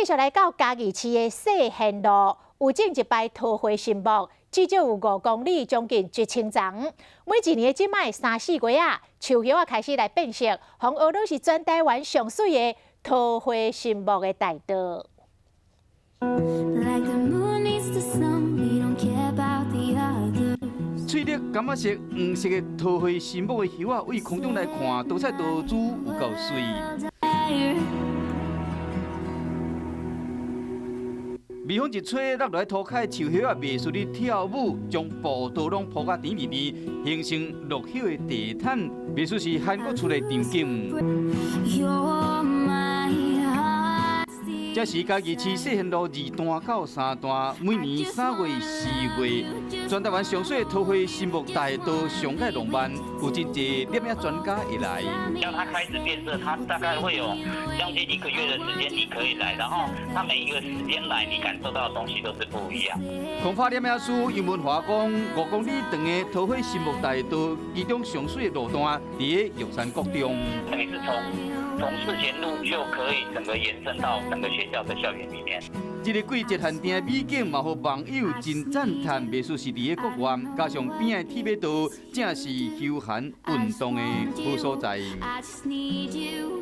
繼續來到嘉義市的世賢路，有種一排桃花心木，至少有5公里，將近1000叢。每一年的這擺三四月啊，樹葉仔開始來變色，予人學攏是全台灣上媠的桃花心木的大道。 Like the moon needs the sun, we don't care about the others. 翠綠、柑仔色、黃色的桃花心木的葉仔，對空中來看，多彩多姿，有夠媠。微風一吹，落來塗跤樹葉仔，袂輸咧跳舞，將步道攏鋪甲甜膩膩，形成落葉的地毯，袂輸是韓國出的場景。 You're my heart's 這是嘉義市世賢路二段到三段，每年3月、4月，全台灣上媠的桃花心木大道上蓋浪漫，有真濟攝影專家會來。當它開始變色，它大概會有將近一個月的時間，你可以來，然後它每一個時間來，你感受到的東西都是不一樣。空拍攝影師楊文華講，5公里長的桃花心木大道，其中上媠的路段佇玉山國中。等於是從世賢路就可以整個延伸到整個學校的校園裡面。這個季節限定的美景嘛，予網友真讚嘆，袂輸是佇個國外，加上邊仔的鐵馬道，正是休閒運動的好所在。 I just need you.